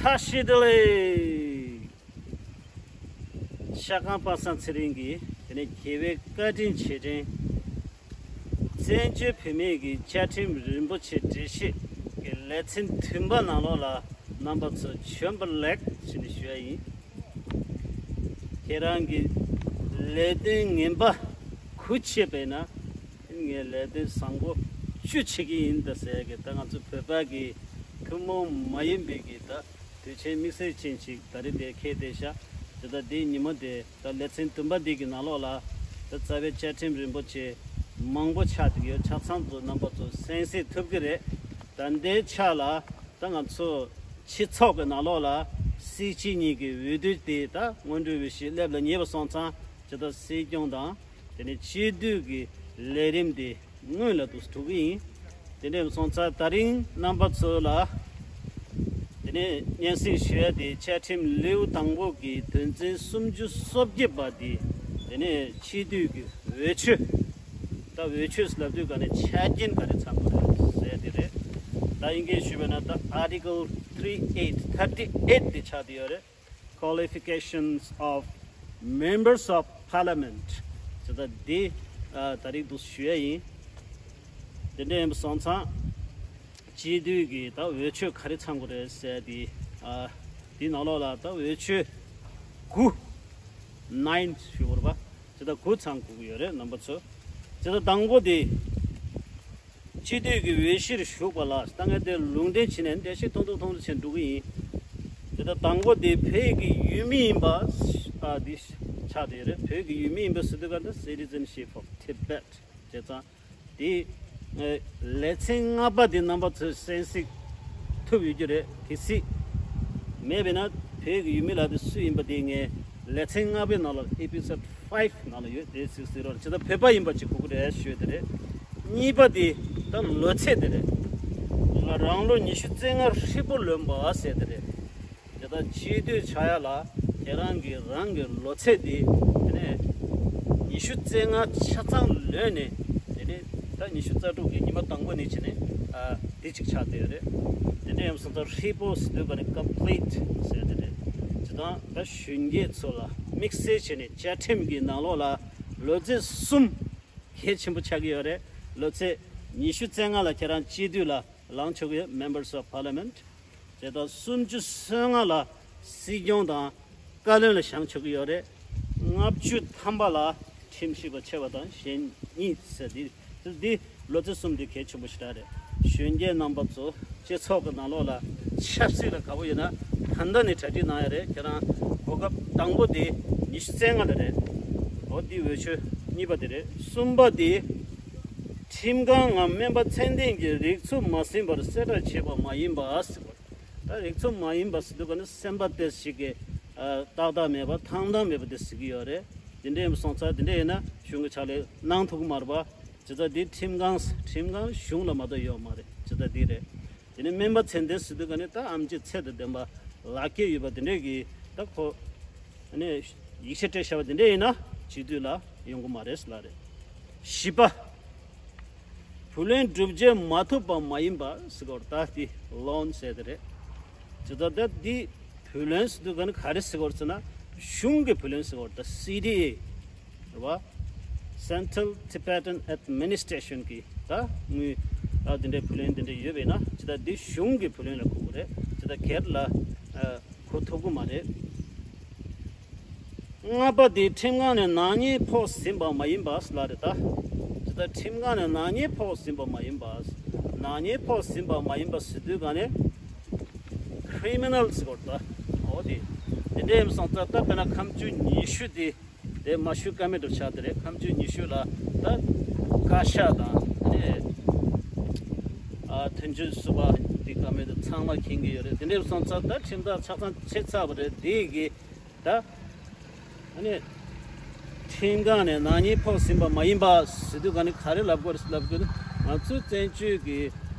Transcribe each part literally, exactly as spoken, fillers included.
ཐ་ཤི་དེ་ལེ། ཤ་ཁང་པ་སངས་ཚེ་རིང་གིས་དེ་ནས་རྒྱལ་བའི་བཀའ་དྲིན་རྗེས་དྲན། བཙན་བྱོལ་བོད་མིའི་གི་བཅའ་ཁྲིམས་རིན་པོ་ཆེ་སྒྲིག་གཞི་གི་ལེ་ཚན་བདུན་པ་ནང་ལོགས་ལ་རྣམ་པ་ཚོ་བྱོན་པ་ལེགས་ཞེས་ནས་ཞུ་ཡ་ཡིན། ཁྱེད་རང་གི་ལས་དོན་ངན་པ་གུ་བྱས་པས་ན། ངས་ལས་དོན་བཟང་པོ་བཅུ་བྱེད་ཀྱི་ཡིན་ད་ཟེར་གི། ད་ང་ཚོ་བོད་པ་གི་ཐུན་མོང་མ་ཡིན་པའི་གི་ད་དུས་ཆེན་དམིགས་བསལ་ཅན་ཅིག་ད་རེས་དེ་འཁེལ་བསྡད་ཤག་དེ་ད་དེའི་ཉིན་མོ་དེ་ད་ལེ་ཚན་བདུན་པ་འདི་གི་ནང་ལོགས་ལ་ད་རྩ་བའི་བཅའ་ཁྲིམས་རིན་པོ་ཆེ་མང་པོ་ཆགས་བསྡད་ཡོད། ཆ་ཚང་དུ་རྣམ་པ་ཚོ་གསན་གཟིགས་ཐུབ་ཀྱི་རེད། ད་འདིའི་ཆ་ལ་ད་ང་ཚོ་སྤྱི་ཚོགས་ཀྱི་ནང་ལོགས་ལ་སྲིད་སྤྱི་གཉིས་ཀྱི་འོས་བསྡུ་དེ་ད་སྔོན་འགྲོའི་འོས་གཞི་སླེབས་ལ་ཉེ་བ་སོང་ཙང་། ཇི་ལྟར་སྲིད་སྐྱོང་དང་དེ་ནས་སྤྱི་འཐུས་ཀྱི་ལས་རིམ་དེ་སྔོན་ལ་འདུག་འགྲོ་གི་ཡིན། དེ་འདྲ་སོང་ཙང་ད་རིང་རྣམ་པ་ཚོ་ལ་དེ་ནས་སྙན་སེང་ཞུ་ཡ་དེ་བཅའ་ཁྲིམས་ལེའུ་དང་པོ་གི་དོན་ཚན་སུམ་ཅུ་སོ་བརྒྱད་པ་དེ་དེ་ནས་སྤྱི་འཐུས་ཀྱི་འོས་ཆོས། ད་འོས་ཆོས་ལབ་དུས་ག་ནས་ཆ་རྐྱེན་ག་རེ་ཚང་དགོས་རེད་ཟེར་དེ་རེད། ད་དབྱིན་སྐད་ཞུས་པ་ན་ད་Article three eight, thirty eight དེ་ཆགས་བསྡད་ཡོད་རེད། Qualifications of members of parliament ཇི་ལྟར་འདི་ད་རིང་འདུག་ཞུ་ཡ་ཡིན། དེ་འདྲ་ཡིན་པ་སོང་ཙང་། སྤྱི་འཐུས་ཀྱི་ད་འོས་ཆོས་ག་རེ་ཚང་དགོས་རེད་ཟེར་དེ་འདི་ནང་ལོགས་ལ་ད་འོས་ཆོས་དགུ། nine ཞུ་དགོས་རེད་པ། ཇི་ལྟར་དགུ་ཚང་དགོས་ཀྱི་ཡོད་རེད་རྣམ་པ་ཚོ། ཇི་ལྟར་དང་པོ་དེ། སྤྱི་འཐུས་ཀྱི་འོས་གཞིར་ཞུགས་པ་ལ་ད་ངས་དེ་ལུང་འདྲེན་བྱས་ནས་འགྲེལ་བཤད་ཐུང་ཐུང་ཐུང་ཐུང་བྱས་འགྲོ་གི་ཡིན། དེ་ལྟར་དང་པོ་དེ་བོད་ཀྱི་ཡུལ་མི་ཡིན་པ། ཨ་འདི་ཆགས་བསྡད་ཡོད་རེད། བོད་ཀྱི་ཡུལ་མི་ཡིན་པ་ཟེར་དུས་ག་ད་Citizenship of Tibet བྱས་ཙང་། དེ་ལེ་ཚན་ལྔ་པ་དེ་རྣམ་པ་ཚོས་གསན་གཟིགས་ཐུབ་ཡོད་རྒྱུ་རེད། གལ་སྲིད་མེད་པས་ན་བོད་ཀྱི་ཡུལ་མི་ལབ་དེ་སུ་ཡིན་པ་དེ་ངས་ལེ་ཚན་ལྔ་པའི་ནང་ལ་Episode five ནང་ལ་ཡོད། དེ་གཟིགས་གཟིགས་རོགས། ཇི་ལྟར་བོད་པ་ཡིན་པ་ཅིག་གོ་གི་རེད་ཞུས་དེ་རེད། གཉིས་པ་དེ་ད་ལོ་ཚད་དེ་རེད། རང་ལོ་ཉི་ཤུ་རྩ་ལྔ་ཧྲིལ་པོ་ལོན་པ་ཟེར་དེ་རེད། དེ་ལྟར་སྤྱི་འཐུས་ཆགས་ཡ་ལ་ཁྱེད་རང་གི་རང་གི་ལོ་ཚད་དེ་དེ་ནས་ཉི་ཤུ་རྩ་ལྔ་ཆ་ཚང་ལོན་ནས། དེ་ནས་ད་ཉི་ཤུ་རྩ་དྲུག་གི་ཉི་མ་དང་པོ་ནས་བྱས་ནས་ཨ་དེ་གཅིག་ཆགས་བསྡད་ཡོད་རེད། དེ་འདྲ་ཡིན་སོང་ཙང་ཧྲིལ་པོ་ཟེར་དུས་ག་ནས་Complete ཟེར་དེ་རེད། ཇི་ལྟར་ད་གཞོན་སྐྱེས་ཚོ་ལ་དམིགས་བསལ་བྱས་ནས་བཅའ་ཁྲིམས་ཀྱི་ནང་ལོགས་ལ་ལོ་ཚད་གསུམ་གལ་ཆེན་པོ་ཆགས་ཀྱི་ཡོད་རེད། ལོ་ཚད་ཉི་ཤུ་རྩ་ལྔ་ལ་ཁྱེད་རང་སྤྱི་འཐུས་ལ་ལངས་ཆོག་གི་ཡོད། Members of Parliament དེ་དང་སུམ་ཅུ་སོ་ལྔ་ལ་སྲིད་སྐྱོང་དང་བཀའ་བློན་ལ་བཞེངས་ཆོག་གི་ཡོད་རེད། ལྔ་བཅུ་ཐམ་པ་ལ་ཁྲིམས་ཞིབ་པ་ཆེ་བ་དང་གཞན་གཉིས་ཟེར་དེ། འདི་ལོ་ཚད་གསུམ་འདི་གལ་ཆེན་པོ་ཞེ་དྲག་རེད། གཞོན་སྐྱེས་རྣམ་པ་ཚོ་སྤྱི་ཚོགས་ཀྱི་ནང་ལོགས་ལ་ཆབ་སྲིད་ལ་དགའ་པོ་ཡོད་ན་ད་ལྟ་ནས་གྲ་སྒྲིག་གནང་ཡ་རེད། ཁྱེད་རང་གོ་སྐབས་དང་པོ་འདི་ཉི་ཤུ་རྩ་ལྔ་ལ་རེད། འོ་འདི་འོས་ཆོས་གཉིས་པ་འདི་རེད། གསུམ་པ་འདི་ཁྲིམས་ཁང་ངམ་སྨན་པ་ཚད་ལྡན་གྱི་རིགས་ཚོ་མ་ཟིན་པར་གསལ་བསྒྲགས་བྱས་པ་མ་ཡིན་པ་ཟེར་བ། ད་རིགས་ཚོ་མ་ཡིན་པ་ཟེར་དུས་ག་ནི་སེམས་པ་དེ་ཞིག་གི་ཨ་ཏག་ཏག་མེད་པ་ཐང་ཐང་མེད་པ་དེ་ཟེར་གྱི་ཡོད་རེད། དེ་འདྲ་ཡིན་སོང་ཙང་དེ་འདྲ་ཡིན་ན་གཞུང་གི་ཕྱག་ལས་གནང་ཐུབ་ཀྱི་མ་རེད་པ། ཇི་ལྟར་འདི་ཁྲིམས་ཁང་ཁྲིམས་ཁང་གཞུང་ལ་མ་གཏོགས་ཡོད་མ་རེད། ཇི་ལྟར་འདི་རེད། དེ་ནས་སྨན་པ་ཚད་ལྡན་ཟེར་དུས་ག་ནི་ད་ཨེམ་ཆི་ཚད་དང་ལྡན་པ་ལག་འཁྱེར་ཡོད་པ་དེ་འདྲས་ཀྱི་ད་ཁོ་ནས་ཡིག་ཆ་སྤྲད་བཞག་པ་དེ་འདྲས་ཡིན་ན་སྤྱི་འཐུས་ལ་ཡོང་གི་མ་རེད་ཟེར་ལབ་རེད། བཞི་པ། བུ་ལོན་སྒྲུབ་བྱེད་མ་ཐུབ་པ་མ་ཡིན་པ་ཟེར་གོ་ད་དེ་ལོན་ཟེར་དེ་རེད། ཇི་ལྟར་ད་དེ་བུ་ལོན་ཟེར་དུས་ག་ནི་ག་རེ་ཟེར་གོ་ཟེར་ན་གཞུང་གི་བུ་ལོན་ཟེར་གོ་ད་སི་ཌི་ཨེ་རེད་བ། Central Tibetan Administration གི་ད་དངུལ་ཨ་དེ་འདྲའི་བུ་ལོན་དེ་འདྲ་ཡོད་པས་ན་ཇི་ལྟར་འདི་གཞུང་གི་བུ་ལོན་ལ་གོ་གི་རེད། ཇི་ལྟར་སྒེར་ལ་ཨ་གོ་ཐུབ་ཀྱི་མ་རེད། ལྔ་པ་དེ་ཁྲིམས་ཁང་ནས་ནག་ཉེས་ཕོག་ཟིན་པ་མ་ཡིན་པ་ལ་རེད་ད། ཇི་ལྟར་ཁྲིམས་ཁང་ནས་ནག་ཉེས་ཕོག་ཟིན་པ་མ་ཡིན་པ། ནག་ཉེས་ཕོག་ཟིན་པ་མ་ཡིན་པ་ཟེར་དུས་ག་ནས་Criminal ཟེར་གོ་ད། འོ་དེ་དེ་འདྲ་ཡིན་སོང་ཙང་ད་དཔེར་ན་ཁ་མཆུ་ཉི་ཤུ་དེ། དེ་མ་ཞུ་ཀ་མེད་དུ་ཆགས་དེ་རེད། ཁ་མཆུ་ཉི་ཤུ་ལ་ད་བཀའ་ཤག་དང་དེ་ཨ་དོན་གཅོད་ཟུར་པ་དེ་ཀ་མེད་དུ་ཚང་མ་མཁྱེན་གྱི་ཡོད་རེད། དེ་འདྲ་སོང་ཙང་ད་ཁྲིམས་ཐག་ཆ་ཚང་ཆད་ཚར་བ་རེད། དེ་གི་ད་ཨ་ནི་ཁྲིམས་ཁང་ནས་ནག་ཉེས་ཕོག་ཟིན་པ་མ་ཡིན་པ་ཟེར་དུས་ག་ནི་ག་རེ་ལབ་དགོས་རེད་ལབ་དགོས་ན་ང་ཚོའི་བཙན་བྱོལ་གྱི་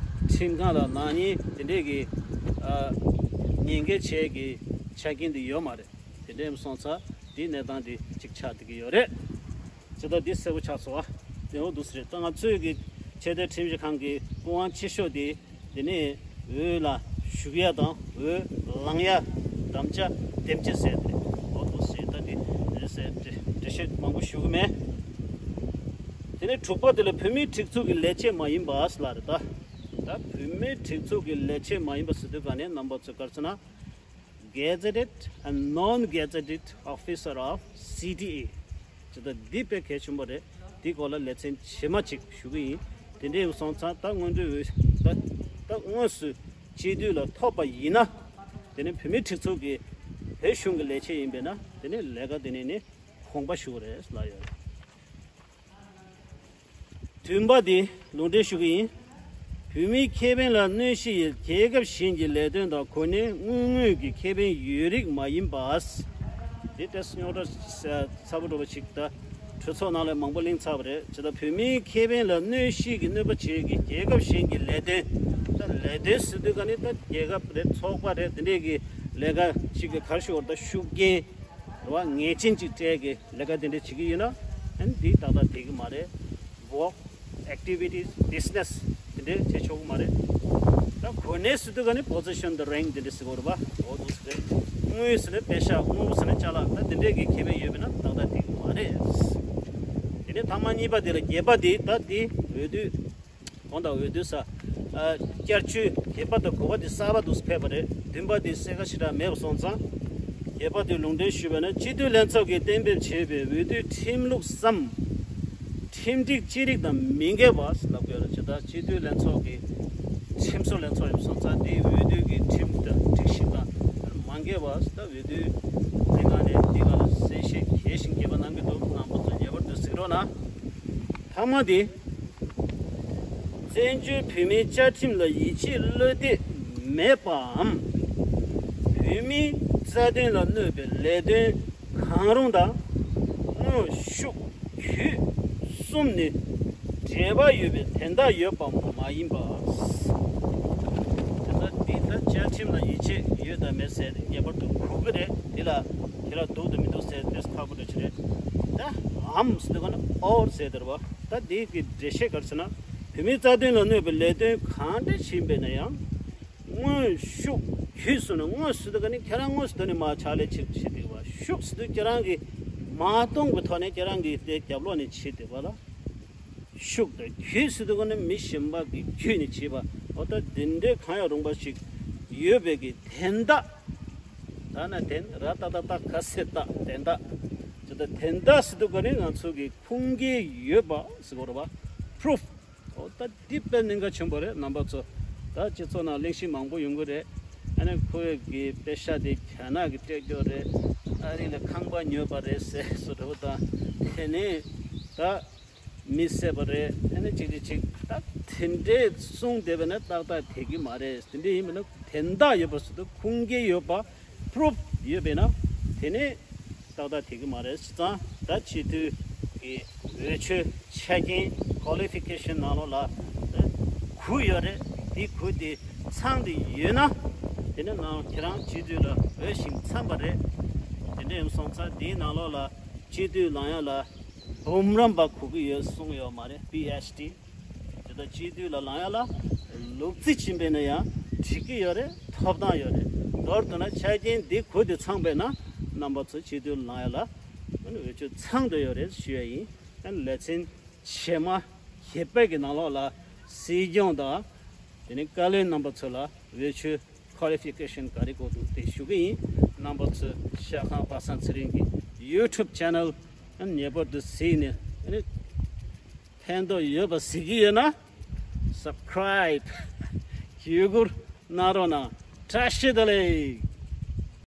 ཁྲིམས་ཁང་ལ་ནག་ཉེས་དེ་འདྲས་ཀྱི་ཨ་ཉེས་འགེལ་བྱས་ཀྱི་ཆ་རྐྱེན་དེ་ཡོད་མ་རེད། དེ་འདྲ་ཡིན་སོང་ཙང་དེའི་གནས་སྟངས་དེ་གཅིག་ཆགས་བསྡད་ཀྱི་ཡོད་རེད། ཇི་ལྟར་འདི་གསལ་པོ་ཆགས་སོང་བ། དེ་འོ་འདུག་སེ་རེད། ད་ང་ཚོའི་གི་ཆེས་མཐོའི་ཁྲིམས་ཞིབ་ཁང་གི་སྐུ་དབང་ཆེ་ཤོས་དེ་དེ་ནས་འོས་ལ་ ཞུགས་ཡ་དང་འོས་ལངས་ཡ་དམ་བཅའ་དེམ་ཅི་ཟེར་ཏེ་འོ་དུ་ཟེར་ད་དེ་རེད་ཟེར་འགྲེལ་བཤད་མང་པོ་ཞུ་གི་མེད། དེ་ནས་དྲུག་པ་དེ་ལ་བོད་མིའི་སྒྲིག་འཛུགས་ཀྱི་ལས་བྱེད་མ་ཡིན་པ་ལ་རེད་ད། ད་བོད་མིའི་སྒྲིག་འཛུགས་ཀྱི་ལས་བྱེད་མ་ཡིན་པ་ཟེར་དུས་ག་ནས་རྣམ་པ་ཚོས་ག་རེ་ཟེར་ན། Gazetted and non-gazetted officer of C T A ཅེས་ད་འདི་དཔེ་གལ་ཆེན་པོ་རེད། འདི་སྐོར་ལ་ལེ་ཚན་རྗེས་མ་ཅིག་ཞུ་གི་ཡིན། དེ་འདྲའི་སོང་ཙང་ད་སྔོན་འགྲོའི་འོས་ད་ད་དངོས་སུ་སྤྱི་འཐུས་ལ་ཐོབ་པ་ཡིན་ན། དེ་ནི་བོད་མིའི་སྒྲིག་འཛུགས་ཀྱི་བོད་གཞུང་གི་ལས་བྱེད་ཡིན་པས་ན་དེ་ནི་ལས་ཀ་དེ་ནི་ནི་དགོངས་པ་ཞུ་རེད་ལབ་ཡོད་རེད། བདུན་པ་དེ་ལུང་འདྲེན་ཞུ་གི་ཡིན། བོད་མིའི་ཁེ་ཕན་ལ་གནོད་གཞི་ཡོད་རྒྱལ་ཁབ་གཞན་གྱི་ལས་དོན་དང་གོ་གནས་དངོས་དངོས་ཀྱི་ཁེ་ཕན་ཡོད་རིགས་མ་ཡིན་པ། དེ་ཏེས་རྙོག་དྲ་ཚ་པོ་འགྲོ་བ་ཞིག་ད་གྲོས་ཚོགས་ནང་ལ་མང་པོ་གླེང་ཚར་བ་རེད། ཇི་ལྟར་བོད་མིའི་ཁེ་ཕན་ལ་གནོད་གཞི་གི་གནོད་པ་བྱེད་ཀྱི་རྒྱལ་ཁབ་གཞན་གྱི་ལས་དོན་ད་ལས་དོན་ཟེར་དུས་ག་ནི་ད་རྒྱལ་ཁབ་རེད་ཚོགས་པ་རེད་དེ་འདྲས་ཀྱི་ལས་ཀ་ཞིག་གི་གར་ཞུ་བར་ད་ཤུགས་རྐྱེན། རེད་བ། ངེས་ཅན་ཅིག་སྤྲད་ཀྱི་ལས་ཀ་དེ་འདྲ་བྱེད་ཀྱི་ཡོད་ན་ཨ་ནི་འདི་ཏག་ཏག་བསྡད་ཀྱི་མ་རེད། Work, activities, business དེ་འདྲ་བྱེད་ཆོག་གི་མ་རེད། ད་གོ་གནས་ཟེར་དུས་ག་ནི་position དང་rank དེ་འདྲ་ཟེར་གོ་རེད་བ། འོ་འདུག་ཟེར་རེད། དངུལ་ཟེར་ནས་པེ་ཤ་དངུལ་ཟེར་ནས་ཅ་ལག་ད་དེ་འདྲས་ཀྱི་ཁེ་ཕན་ཡོད་པས་ན་ཏག་ཏག་བསྡད་ཀྱི་མ་རེད། དེ་ནས་ཐ་མ་གཉིས་པ་དེ་ལ་བརྒྱད་པ་དེ་ད་དེ་འོས་བསྡུ། གོང་དང་འོས་བསྡུ་ས། བསྐྱར་བཅོས་བརྒྱད་པ་དང་དགུ་པ་དེ་གསར་པ་འདུག་ཕེབས་པ་རེད། བདུན་པ་དེ་གསལ་ཁ་ཞེ་དྲག་མེད་པ་སོང་ཙང་། བརྒྱད་པ་དེ་ལུང་འདྲེན་ཞུས་པ་ན་སྤྱི་འཐུས་ལྷན་ཚོགས་ཀྱིས་གཏན་འབེབས་བྱས་པའི་འོས་བསྡུའི་ཁྲིམས་ལུགས་སམ། ཁྲིམས་སྒྲིག་ཅི་རིགས་དང་མི་འགལ་བ་ལབ་དགོས་རེད། ཇི་ལྟར་སྤྱི་འཐུས་ལྷན་ཚོགས་ཀྱི་ཁྲིམས་བཟོ་ལྷན་ཚོགས་ཡིན་པ་སོང་ཙང་དེའི་འོས་བསྡུ་གི་ཁྲིམས་དང་སྒྲིག་གཞི་དང་མ་འགལ་བ་ད་འོས་བསྡུའི་ལས་ཁང་ནས་འདི་ག་ལ་གསལ་བཤད་གལ་ཞིང་རྒྱས་པ་གནང་གི་འདུག་རྣམ་པ་ཚོ་ངེས་པར་དུ་གཟིགས་རོགས་གནང་། ཐ་མ་དེ། བཙན་བྱོལ་བོད་མིའི་བཅའ་ཁྲིམས་ལ་ཡིད་ཆེས་བློ་གཏད་མེད་པའམ། བོད་མིའི་རྩ་དོན་ལ་གནོད་པའི་ལས་དོན་གང་རུང་དང་། དངོས་ཤུགས་གུས་གསུམ་ནི་འབྲེལ་བ་ཡོད་པའི་དན་རྟགས་ཡོད་པ་མ་ཡིན་པ། དེ་ལྟར་འདི་ལྟར་བཅའ་ཁྲིམས་ལ་ཡིད་ཆེས་ཡོད་དམ་མེད་ཟེར་ཏེ་ངེས་པར་དུ་གོ་གི་རེད། འདི་ལ་དེ་ལ་འདུག་དང་མི་འདུག་ཟེར་ཏེ་ཁག་པོ་འདྲ་ཞིག་རེད། ད་འམ་ཟེར་དུས་ག་ན་ཨོར་ཟེར་དེ་རེད་བ། ད་འདི་གི་འགྲེལ་བཤད་ག་རེ་ཟེར་ན། བོད་མིའི་རྩ་དོན་ལ་གནོད་པའི་ལས་དོན་གང་འདྲ་ཞིག་ཡིན་པས་ན་ཡང་། དངོས་ཤུགས་གུས་གསུམ་ནི་དངོས་ཟེར་དུས་ག་ནི་ཁྱེད་རང་དངོས་སུ་དོན་ནི་མ་ཕྱག་ལས་བྱེད་བྱེད་བསྡད་པ། ཤུགས་ཟེར་དུས་ཁྱེད་རང་གི་མ་གཏོང་གི་ཐོག་ནས་ཁྱེད་རང་གི་དེ་རྒྱབ་ལོགས་ནས་བྱེད་བསྡད་པ་ལ། ཤུགས་དང་གུས་ཟེར་དུས་ག་ནི་མི་གཞན་པ་གི་གུས་ནས་བྱེད་པ། འོ་ད་འདི་འདྲའི་གང་ཡང་རུང་བ་ཞིག་ཡོད་པའི་གི་དན་རྟགས། ད་ན་དན་ར་ཏ་ཏ་ཏ་ག་ས་ཏ་དན་རྟགས། ཇི་ལྟར་དན་རྟགས་ཟེར་དུས་ག་ནི་ང་ཚོ་གི་ཁུངས་སྐྱེལ་ཡོད་པ་ཟེར་གོ་རེད་བ། པུ་རུབ། འོ་ད་འདི་དཔེ་གནད་འགག་ཆེན་པོ་རེད་རྣམ་པ་ཚོ། ད་སྤྱི་ཚོགས་ནང་གླེང་གཞི་མང་པོ་ཡོང་གི་རེད། ཨ་ནི་ཁོའི་གི་པེ་ཤ་དེ་རྒྱ་ནག་གི་སྤྲད་རྒྱུ་རེད། ཨ་རི་ལ་ཁང་པ་ཉོས་པ་རེད་ཟེར་བཟོ་འདྲ་བོ་དང་། དེ་ནས་ད་མི་བསད་པ་རེད། ཨ་ནི་གཅིག་གིས་གཅིག་ད་དེ་འདྲས་གསུངས་བསྡད་པ་ན་ཏག་ཏག་བསྡད་ཀྱི་མ་རེད། དེ་འདྲས་ཡིན་པ་ན་དན་རྟགས་ཡོད་པ་ཟེར་དུས་ཁུངས་སྐྱེལ་ཡོད་པ། པུ་རུབ་ཡོད་པས་ན་དེ་ནས་ཏག་ཏག་བསྡད་ཀྱི་མ་རེད། བྱས་ཙང་ད་སྤྱི་འཐུས་ཀྱི་འོས་ཆོས་ཆ་རྐྱེན་ཀོ་ལི་ཕི་ཀེ་ཤན་ནང་ལོགས་ལ་དགུ་ཡོད་རེད། དེ་དགུ་དེ་ཚང་དེ་ཡོད་ན་དེ་ནི་ནང་ཁྱེད་རང་སྤྱི་འཐུས་ལ་འོས་ཤིང་འཚམས་པ་རེད། དེ་འདྲ་ཡིན་སོང་ཙང་དེའི་ནང་ལོགས་ལ་སྤྱི་འཐུས་ལངས་ཡ་ལ་འབུམ་རམས་པ་དགོས་ཀྱི་ཡོད་གསུངས་ཡོད་མ་རེད། པི་ཨེཆ་ཌི། དེ་ལྟར་སྤྱི་འཐུས་ལ་ལངས་ཡ་ལ་ལུག་རྫི་ཕྱིན་པས་ན་ཡང་འགྲིག་གི་ཡོད་རེད། ཐོབ་ཐང་ཡོད་རེད། མདོར་བསྡུ་ན་ཆ་རྐྱེན་འདི་དགུ་དེ་ཚང་པས་ན་རྣམ་པ་ཚོ་སྤྱི་འཐུས་ལ་ལངས་ཡ་ལ་འོས་ཆོས་ཚང་དུ་ཡོད་རེད་ཞུ་ཡ་ཡིན། ལེ་ཚན་རྗེས་མ་བཞི་པའི་གི་ནང་ལོགས་ལ་སྲིད་སྐྱོང་དང་དེ་ནས་བཀའ་བློན་རྣམ་པ་ཚོ་ལ་འོས་ཆོས་ཀོ་ལི་ཕི་ཀེ་ཤན་ག་རེ་དགོས་འདུག་དེ་ཞུ་གི་ཡིན། རྣམ་པ་ཚོས་ཤ་ཁང་པ་སངས་ཚེ་རིང་གི་ཡུ་ཊུབ་ཆེ་ནལ་ངེས་པར་དུ་གཟིགས་ནས་ཨ་ནི་ཕན་ཐོགས་ཡོད་པ་གཟིགས་ཀྱི་ཡོད་ན་སབ་སི་ཀ་རའིབ་བརྒྱུད་སྐུར་གནང་རོགས་གནང་། བཀྲ་ཤིས་བདེ་ལེགས།